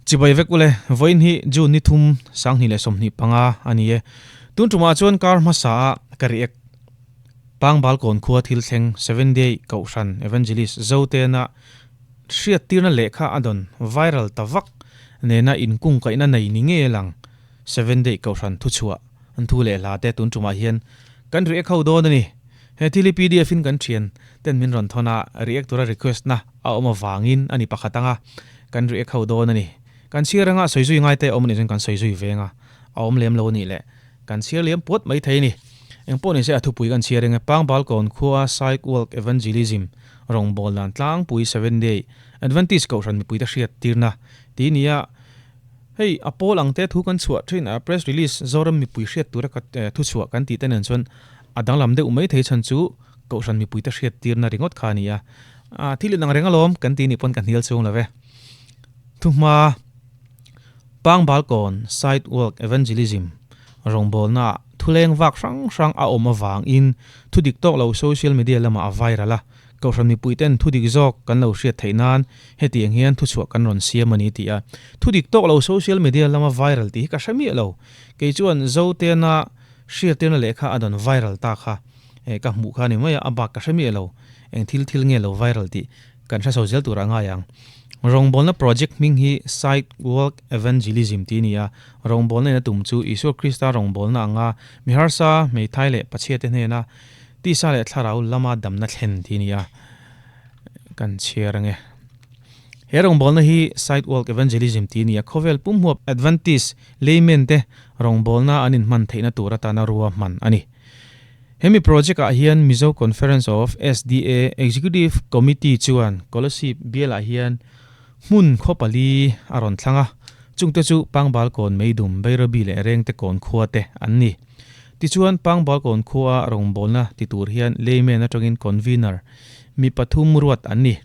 Chibai vek ule, vawiin hi June ni thum 2025 a ni e. Tun tumah chuan kar hmasa ah ka react. Pangbal kawn khua thil thleng Seven Day Kohhran Evangelist Zotena hriattirna lehkha a dawn viral ta vak nena inkungkaihna nei ni ngei a lang Seven Day Kohhran thuchhuah an thu leh hla te tun tumah hian kan react ho dawn a ni. He thil hi pdf in kan thian ten min rawn thawn a, react tura request na a awm avangin a ni pakhat anga kan react ho dawn a ni. Kan chhiar anga sawi zui ngai te a awm a nih chuan kan sawi zui veng a, a awm lem lo a nih leh kan chhiar liam puat mai thei a ni. Engpawh nise a thupui kan chhiar eng e, Pangbalkawn khua Sidewalk Evangelism rawngbâwl dan tlangpui Seven Day Adventist Kohhran mipuite hriat tirna tih nia hei a pawl ang te thu kan chhuah thin a, press release Zoram mipui hriat tura thuchhuah kan tih te nen chuan A danglam deuh mai thei chhan chu Kohhran mipuite hriattirna ringawt kha a ni a. Thil inang reng alawm kan tih nih pawn ka hnial chung lo ve. Thuhma, Pangbalkawn Sidewalk Evangelism rawngbawlnaah thuleng vak hrang hrang a awm avangin thudik tawk lo social media lamah a viral a. Kohhran mipuiten thudik zawk kan lo hriat theih nan hetiang hian thuchhuah kan rawn siam a ni tih a. Thudik tawk lo social media lama viral tih hi ka hre miah lo. Kei chuan Zotena Hriattirna lehkha a dawn viral ta kha eh ka hmuh kha a ni mai a, a bak ka hre miah lo. Eng thil thil nge lo viral tih kan hre chho zel turah ngai ang. Rawngbawlna project hming hi Sidewalk Evangelism tih a ni a, rawngbawlna in a tum chu Isua Krista rawngbawlna anga mi harsa, hmeithai leh pachhiate hnena tisa leh thlarau lama damna thlen tih a ni a, kan chhiar ange. He rawngbawlna hi Sidewalk Evangelism tih a ni a, khawvel pumhuap Adventist laymen te rawngbawlna an inhman theihna tur atana rua hman a ni. Hemi project ah hian Mizo Conference of SDA Executive Committee chuan Kolasib bialah hian hmun khaw pali a rawn thlang a, chungte chu Pangbalkawn, Meidum, Bairabi leh Rengtekawn khua te an ni. Tichuan Pangbalkawn khua rawngbawlna ti tur hian layman atangin convener mi pathum ruat an ni.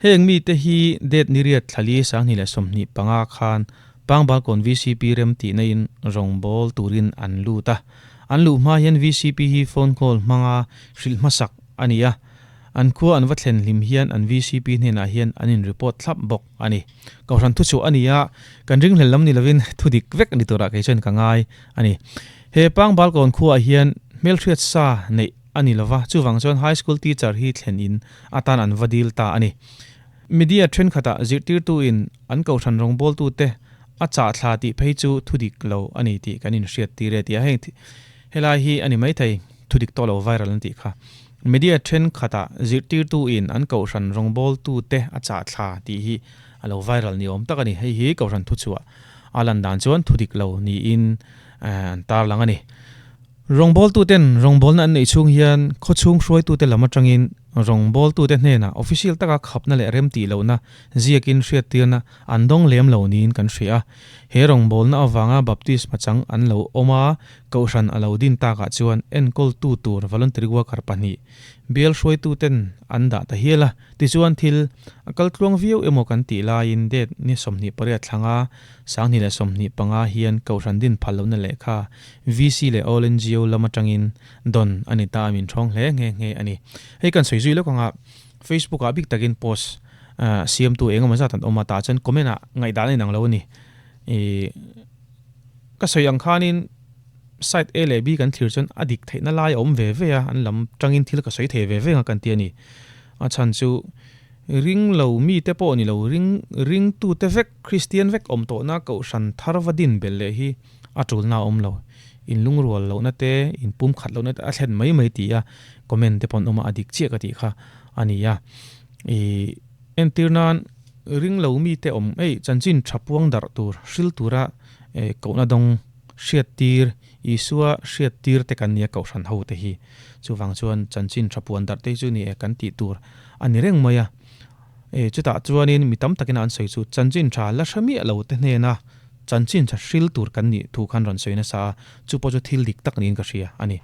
Heng mite hi date ni riat thlali 2025 khan Pangbalkawn VCP rem tihna in rawngbâwl turin an lut a. An luh hma hian VCP hi phone call hmanga hrilh hmasak a ni a. An khua an va thlen hlim hian an VCP hnenah hian an in report thlap bawk a ni. Kohhran thuchhuah a ni a, kan ringhlel lam ni lovin thudik vek ni turah kei chuan ka ngai a ni. He Pangbalkawn khuaah hian hmelhriat sa neih a ni lova, chuvang chuan High School teacher hi thlen in atan an va dil ta a ni. Media thenkhatah zirtirtuin an kohhran rawngbawltute a chah thla tih phei chu thudik lo a ni tih kan inhriat tir e tih a heng helai hi a ni maithei thudik tawh lo viral an tih kha. Media thenkhatah zirtirtuin an kohhran rawngbawltute a chah thla tih hi a lo viral ni awm tak a ni. Hei hi kohhran thuchhuah a lan dan chuan thudik lo niin an tarlang a ni. Rawngbawltuten rawngbawlna an neih chhung hian khawchhung hruaitute lam atangin rawngbawltute hnenah official taka khapna leh remtih lohna ziakin hriattirna an dawng lem lo niin kan hria a. He rawngbawlna avanga baptisma chang an lo awm a, kohhran a lo din takah chuan enkawltu tur voluntary worker pahnih bial hruaituten an dah ta hial a. Tichuan thil a kal tluang viau emaw kan tih laiin date ni 28 thlanga 2025 hian kohhran din phal lohna lehkha VC leh All NGO lam atangin dawn a ni ta a min thawng hle nghe nghe a ni. Hei kan sawi zui lawk anga Facebook ah bik takin post siamtu eng emaw zat an awm a tah chuan comment ah ngaihdan a inang lo a ni. Ih ka sawi ang khanin side A leh B kan thlir chuan a dik theihna lai a awm ve ve a, an lam tangin thil ka sawi thei ve ve ang a kan ti a ni. A chhan chu ring lo mite pawh ni lo ring ringtute vek Kristian vek awm tawhna kohhran thar va din belh leh hi A tulna a awm lo. In lungrual lohna te, in pum khat lohna te a thlen mai mai ti a comment te pawh an awm a, a dik chiah ka tih kha a ni a. I entir nan ring lo mite awm ei chanchin tha puang darh tur, hril tura kohna dawng hriat tir, Isua hriat tir te kan nia kohhran ho te hi. Chuvang chuan chanchin tha puan darh te hi chu ni e kan tih tur a ni reng mai a. Chutah chuanin mi tam takin an sawi chu chanchin tha la hre miah lo te hnena Chanchin tha hril tur kan nih thu khan rawn sawi nasa a, chu pawh chu thil dik tak niin ka hria a ni.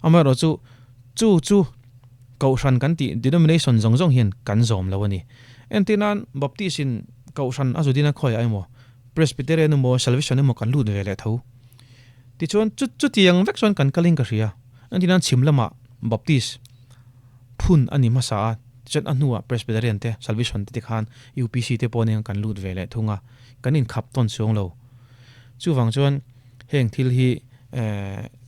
Amaherawhchu, chu chu Kohhran kan tih denomination zawng zawng hian kan zawm lo a ni. Entir nan Baptist in Kohhran a zudin a khawiah emaw, Presbyterian emaw, Salvation emaw kan lut ve leh tho. Tichuan, chu chutiang vek chuan kan kalin ka hria. Entir nan chhim lamah Baptist phun a ni hmasa a. Tichuan a hnuah Presbyterian te, Salvation te tikhan UPC te pawh nen kan lut ve leh thung a, kan inkhap tawn chuang lo. Chuvang chuan heng thil hi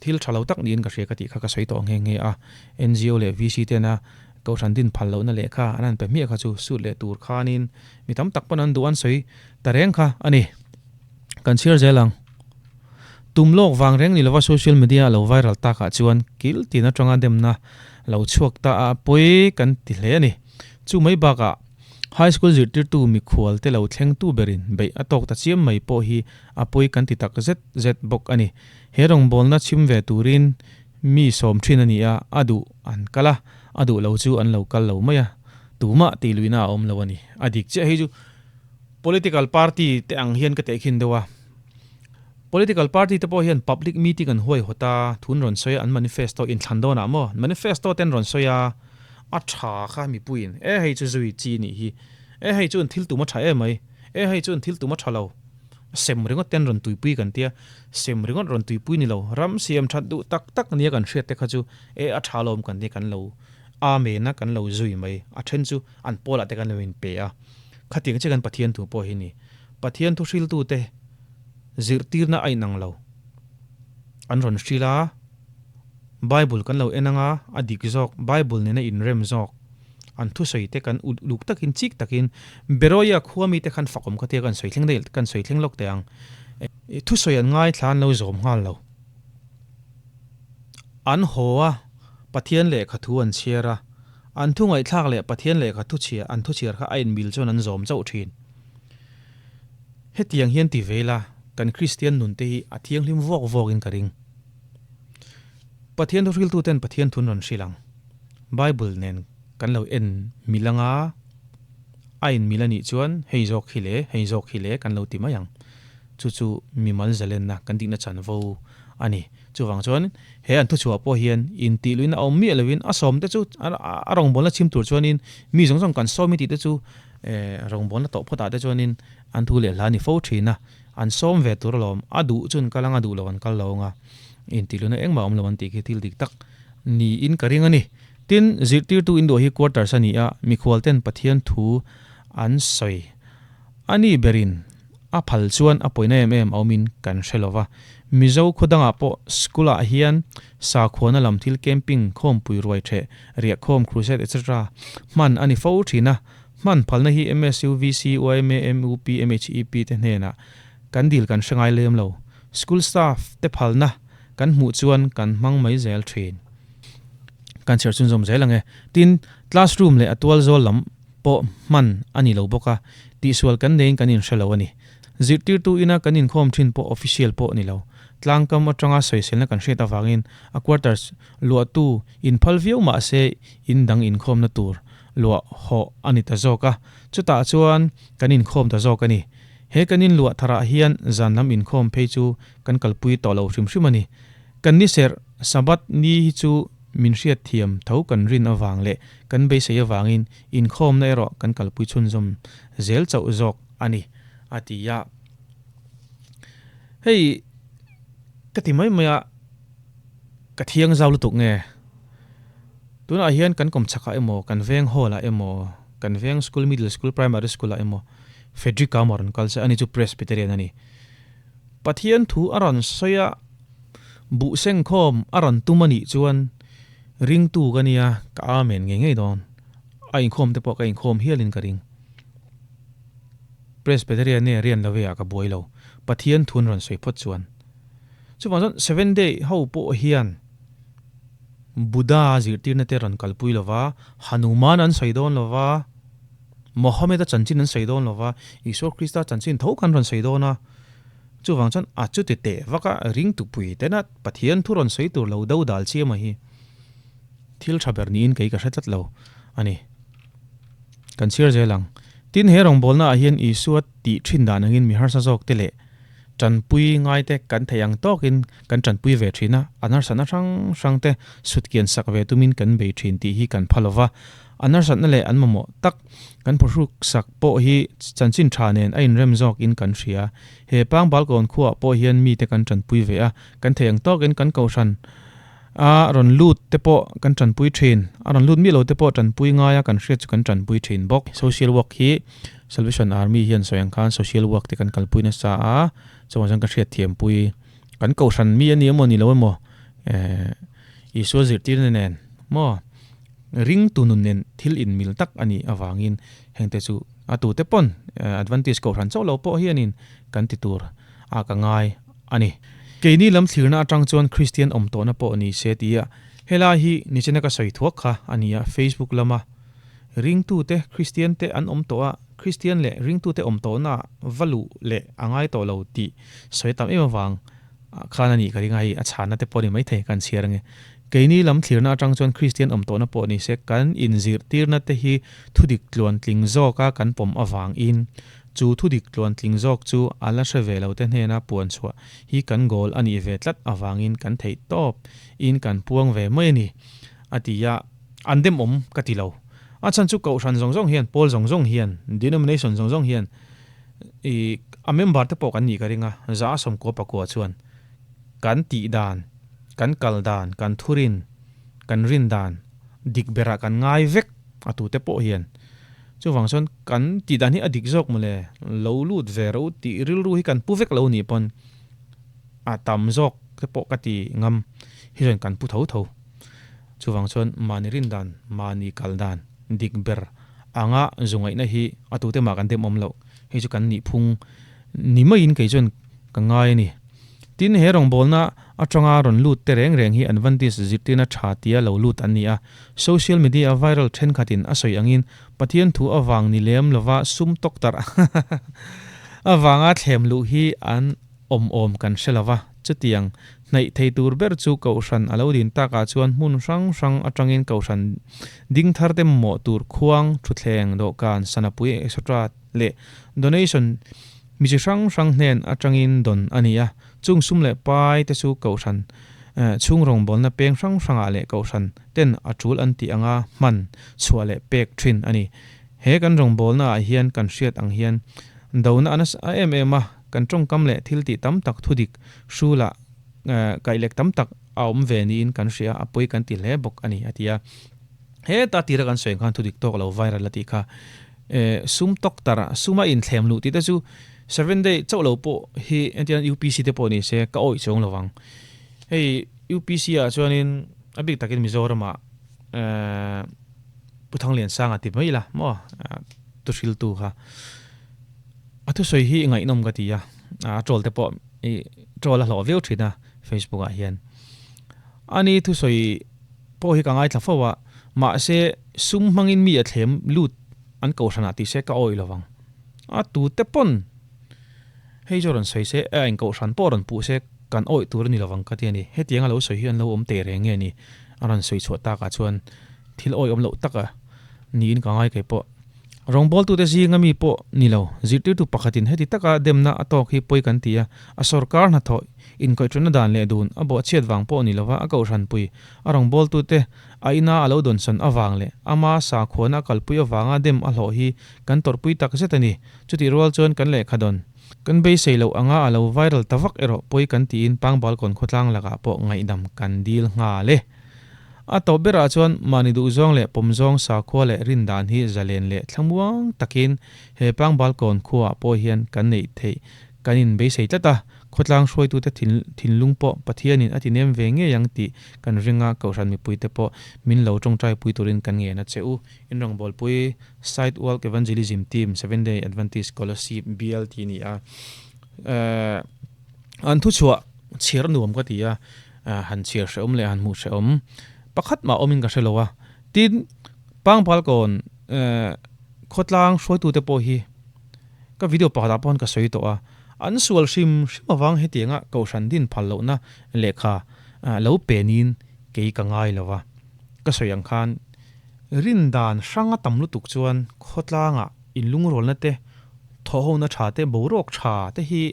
thil tha lo tak niin ka hria ka tih kha ka sawi tawh nghe nghe a. NGO leh VC tena Kohhran din phal lohna lehkha an han pe hmiah kha chu sut leh tur khanin mi tam tak pawn an duh an sawi ta reng kha a ni. Kan chhiar zel ang. Tum lawk vang reng ni lova social media a lo viral takah chuan kil tin atanga demna lo chhuak ta a pawi kan ti hle a ni. Chu mai bakah High School zirtirtu mikhual te lo thlengtu berin beih a tawk ta chiam mai pawh hi a pawi kan ti tak zet zet bawk a ni. He rawngbawlna chhim ve turin mi sawm thin a ni a, a duh an kal a, a duh lo chu an lo kal lo mai a, tumah tih luihna a awm lo a ni. A dik chiah hi chu Political party te ang hian ka tehkhin deuh a. Political party te pawh hian public meeting an huaihawt a, thun rawn sawi a, an manifesto inthlan dawnah maw, manifesto ten rawn sawi a, a tha kha mipuiin e hei chu zui chi nih hi, e hei chu an thil tum a tha em mai, e hei chu an thil tum a tha lo, sem ringawt ten rawn tuipui kan tia, sem ringawt rawn tuipui ni lo, ram siam that duh tak tak nia kan hriat te kha chu e a tha lawm kan tia kan lo amen a kan lo zui mai, a then chu an pawlah te kan lo inpe a. Khatiang chiah kan Pathian thu pawh hi ni. Pathian thu hriltute zirtirna a inang lo. An rawn hril a, Bible kan lo en anga a dik zawk, Bible nena inrem zawk an thusawi te kan uluk takin chik takin Beroia khua mite khan fakawm kha tia kan sawi thleng daih kan sawi thleng lawk teh ang. Thusawi an ngaithla an lo zawm nghal lo. An haw a, Pathian lehkha thu an chhiar a, An thu ngaihthlak leh Pathian lehkha thu chhia an thu chhiar kha a inmil chuan an zawm chauh thin. Hetiang hian ti ve ila, kan Kristian nun te hi a thianghlim vawk vawkin ka ring. Pathian thuhriltu ten Pathian thun rawn hrilh ang. Bible nen kan lo en mil anga a inmil a nih chuan hei zawk hi le, hei zawk hi le kan lo ti mai ang. Chu chu mimal zalenna kan dikna chanvo a ni. Chuvang chuan he an thuchhuah pawh hian intih luihna a awm miah loin a sawmte chu a rawngbawlna chhim tur chuanin mi zawng zawng kan sawm i tih te chu rawngbawlna tawh phawtah te chuanin an thu leh hla a ni fo thin a, an sawm ve tur alawm, a duh chu an kal ang a duh lo an kal lo ang a, intih luihna engmah a awm lo an tih khi thil dik tak niin ka ring a ni. Tin, zirtirtu induah hi quarters a ni a, mikhual ten Pathian thu an sawi a ni berin A phal chuan a pawina em em a awmin kan hre lo va. Mizo khaw dangah pawh school ah hian sakhuana lam thil camping, khawmpui ruai theh, riahkhawm, crusade etc. Hman a ni fo thin a. Hman phalna hi MSU, VC, yma, MUP, MHEP te hnenah kan dil kan hre ngai lem lo. School staff te phalna kan hmuh chuan kan hmang mai zel thin. Kan chhiar chhunzawm zel ang e. Tin, classroom leh a tual zawl lam pawh hman a ni lo bawk a, tihsual kan neiin kan inhre lo a ni. Zirtirtu ina kan inkhawm thin pawh official pawh ni lo. Tlangkam atanga sawiselna kan hriat avangin a quarters luahtu inphal viau mah se in dang inkhawmna tur luah hawh a ni ta zawk a, chutah chuan kan inkhawm ta zawk a ni. He kan inluah tharah hian zan lam inkhawm phei chu kan kalpui tawh lo hrim hrim a ni. Kan ni serh, Sabbath, ni hi chu Min hriatthiam tho kan rin avang leh kan beisei avangin inkhawmna erawh kan kalpui chhunzawm zel chauh zawk a ni, a ti a. Hei ka ti mai mai a, ka thiang zau lutuk nge? Tunah hian kan kawmchhakah emaw, kan veng hall ah emaw, kan veng school, middle school, primary school ah emaw Frederick a rawn kal che, ani chu Presbyterian a ni. Pathian thu a rawn sawi a. Buh sengkhawm a rawn tum a nih chuan ringtu ka nia ka amen ngei ngei dawn. A inkhawm te pawh ka inkhawm hialin ka ring. Presbyterian nge rian lo veah ka buai lo. Pathian thun rawn sawi phawt chuan. Chuvang chuan Seven Day ho pawh hian Buddha zirtirna te rawn kalpui lo va, Hanuman an sawi dawn lo va, Mohammed-a chanchin an sawi dawn lo va, Isua Krista chanchin tho khan rawn sawi dawn a. Chuvang chuan a chuti teh vak a, ringtupui tena Pathian thu rawn sawi tur lo do dal chiam a hi thil tha ber niin kei ka hre tlat lo a ni. Kan chhiar zel ang. Tin, he rawngbawlna ah hian Isua tih thin dan angin mi harsa zawk te leh tanpui ngai te kan theih ang tawkin kan tanpui ve thin a, an harsatna hrang hrang te sutkian sak ve tumin kan bei thin tih hi kan pha lo va. An harsatna leh an mamawh tak kan phuhruk sak pawh hi chanchin tha nen a inrem zawk in kan hria. He pang balkawn khuaah pawh hian mite kan tanpui ve a, kan thei ang tawkin kan kohhran A rawn lut te pawh kan tanpui thin, a rawn lut miah lo te pawh tanpui ngai a kan hriat chu kan tanpui thin bawk. Social work hi Salvation Army hian sawi ang khan social work te kan kalpui nasa a, chuvang chuan ka hriat thiampui kan kohhran mi a ni emaw ni lo emaw eh Isua zirtirna nen maw ringtu nun nen thil inmil tak a nih avangin hengte chu a tute pawn Adventist kohhran chauh lo pawh hianin kan ti tur a ka ngai a ni. Keini lam thlirna atang chuan Kristian awm tawhna pawh ni se tia helai hi nichina ka sawi thuak kha a ni a, Facebook lama ringtute Kristian te an awm tawh a, Kristian leh ringtute awm tawhna va luh leh a ngai tawh lo tih sawi tam em avang khan a nih ka ring a, hei a chhanna te pawh a ni maithei kan chhiar ange. Keini lam thlirna atang chuan Kristian awm tawhna pawh ni se kan inzirtirna te hi thudik tluantling zawka kan pawm avangin Chu thudik tluantling zawk chu a la hre ve lo te hnena puan chhuah hi kan goal a nih ve tlat avangin kan theih tawp in kan puang ve mai a ni, a ti a, an demawm ka ti lo. A chhan chu kohhran zawng zawng hian, pawl zawng zawng hian, denomination zawng zawng hian i a member te pawh kan nih ka ring a, za a sawmkua pakua chuan kan tih dan, kan kal dan, kan thurin, kan rin dan dik berah kan ngai vek a tute pawh hian. Chuvang chuan kan tih dan hi a dik zawk mawle, lo lut ve ro tih rilru hi kan pu vek lo nih pawn a tam zawk te pawh ka ti ngam hi chuan kan pu tho tho. Chuvang chuan mahni rin dan, mahni kal dan dik ber anga zu ngaihna hi a tute mah kan dem awm loh, hei chu kan nih phung ni maiin kei chuan ka ngai a ni. Tin, he rawngbawlna atanga rawn lut te reng reng hi Adventist zirtirna tha tia lo lut an ni a. Social media viral thenkhatin a sawi angin Pathian thu avang ni lem lova sum tawk tarh avanga thlem luh hi an awm awm kan hre lova. Chutiang hnaih thei tur ber chu Kohhran a lo din takah chuan hmun hrang hrang atangin Kohhran ding thar te mamawh tur khuang, thutthleng, dawhkan, sanapui etc. Leh donation Mi chi hrang hrang hnen atangin dawn a ni a, chung sum leh pai te chu Kohhran chhung rawngbawlna peng hrang hrangah leh Kohhran ten a tul an tih anga hman chhuah leh pek thin a ni. He kan rawngbawlna ah hian kan hriat ang hian dona a nasa em em a, kan tawngkam leh thil tih tam tak thudik hrulah kaihlek tam tak a awm ve niin kan hria a, pawi kan ti hle bawk a ni a ti a. Heta tira kan sawi ang khan thudik tawk lo viral a tih kha Sum tawk tar a, suma inthlem luh tih te chu seven day chauh lo pawh hi entirnan UPC te pawh ni se ka awih chuang lo vang. Hei UPC ah chuanin a bik takin Mizoramah Pu Thangliansanga ti mai ila maw thuhriltu kha a thusawi hi ngaihnawm ka ti a, a troll te pawh i troll a hlawh viau thin a Facebook ah hian. Ani thusawi pawh hi ka ngaithla fo a, mahse sum hmangin mi a thlem lut an kohhranah tih se ka awih lovang. A tute pawn hei chu rawn sawi se, a eng kohhran pawh rawn puh se kan awih tur a ni lovang ka ti a ni. Hetianga lo sawi hi an lo awm teh reng nge ni? A rawn sawi chhuah takah chuan thil awih awm loh taka niin ka ngai kei pawh. Rawngbawltute zinga mi pawh ni lo, zirtirtu pakhatin heti taka demna a tawk hi pawi kan ti a, a sorkar hnathawh inkaihṭawhna dan leh dun a bawhchhiat vang pawh ni lova a kohhranpui a rawngbawltute a ina a lo dawnsawn avang leh ama sakhuana a kalpui avanga dem a hlawh hi kan tawrhpui tak zet a ni. Chutih rual chuan kan lehkha dawn kan beisei loh anga a lo viral ta vak erawh pawi kan tiin Pangbalkawn khawtlang lakah pawh ngaihdam kan dil nghal e. A tawp berah chuan mahni duhzawng leh pawmzawng sakhua leh rindan hi zalen leh thlamuang takin he Pangbalkawn khuaah pawh hian kan neih theih kan inbeisei tlat a, khawtlang hruaitute thinlung pawh Pathianin a ti nem ve ngei ang tih kan ring a, Kohhran mipuite pawh min lo tawngtaipui turin kan ngen a che u. Inrawngbawlpui Sidewalk Evangelism Team, Seventh Day Adventist Scholarship Bial tih a ni a, an thuchhuah chhiar nuam ka ti a. Han chhiar hrehawm leh han hmuh hrehawm pakhat mah awmin ka hre lo a. Tin, Pangpalkawn khawtlang hruaitute pawh hi ka video pakhatah pawh khan ka sawi tawh a, an sual hrim hrim avang hetianga kohhran din phal lohna lehkha lo penin kei ka ngai lo va. Ka sawi ang khan rindan hranga tam lutuk chuan khawtlangah inlungrualna te, thawhhona tha te, boruak tha te hi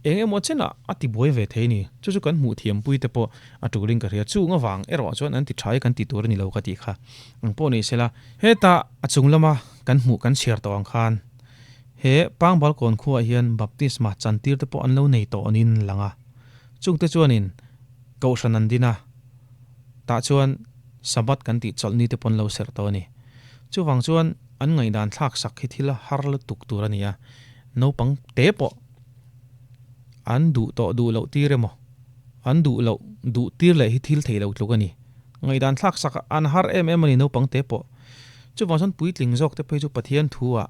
Eng emaw chenah a ti buai ve thei a ni. Chu chu kan hmuh thiampui te pawh a tulin ka hria. Chung avang erawh chuan an ti tha i kan ti tur a ni lo ka tih kha. Ang pawh ni sela, heta a chung lama kan hmuh kan chhiar tawh ang khan he Pangbalkawn khuaah hian baptisma chantir te pawh an lo nei tawh niin lang a. Chungte chuanin Kohhran an din a. Tah chuan Sabbath kan tih chawlh ni te pawn lo serh tawh a ni. Chuvang chuan an ngaihdan thlak sak hi thil har lutuk tur a ni a, naupang te pawh an duh tawh duh loh tir emaw, an duh loh duh tir leh hi thil thei lo tluk a ni. Ngaihdan thlak sak an har em em a ni naupang te pawh. Chuvang chuan puitling zawk te phei chu Pathian thu ah,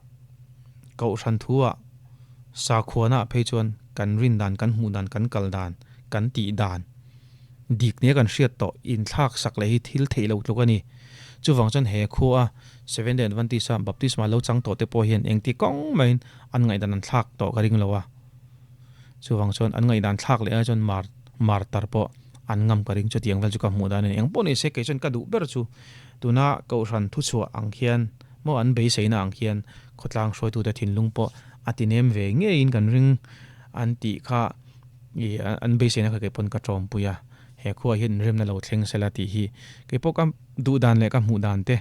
Kohhran thu ah, sakhuana ah phei chuan kan rin dan, kan hmuh dan, kan kal dan, kan tih dan dik nia kan hriat tawh inthlak sak leh hi thil theih lo tluk a ni. Chuvang chuan he khua a Seventh Day Adventist a baptisma lo chang tawh te pawh hian engti kawng maiin an ngaihdan an thlak tawh ka ring lo a. Chuvang chuan an ngaihdan thlak leh ai chuan mar martar pawh an ngam ka ring chutiang vel chu ka hmuh dan a ni. Eng pawh ni se kei chuan ka duh ber chu tuna Kohhran thuchhuah ang khian maw an beiseina ang khian khawtlang hruaitute thinlung pawh a ti nem ve ngeiin kan ring an tih kha i an beiseina kha kei pawn ka tawmpui a, he khuaah hian inremna lo thleng sela tih hi kei pawh ka duh dan leh ka hmuh dan te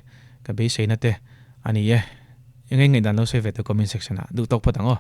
ka beiseina te a ni e. Eng eng ngaihdan lo sawi ve teh comment section ah duh tawk phawt ang aw.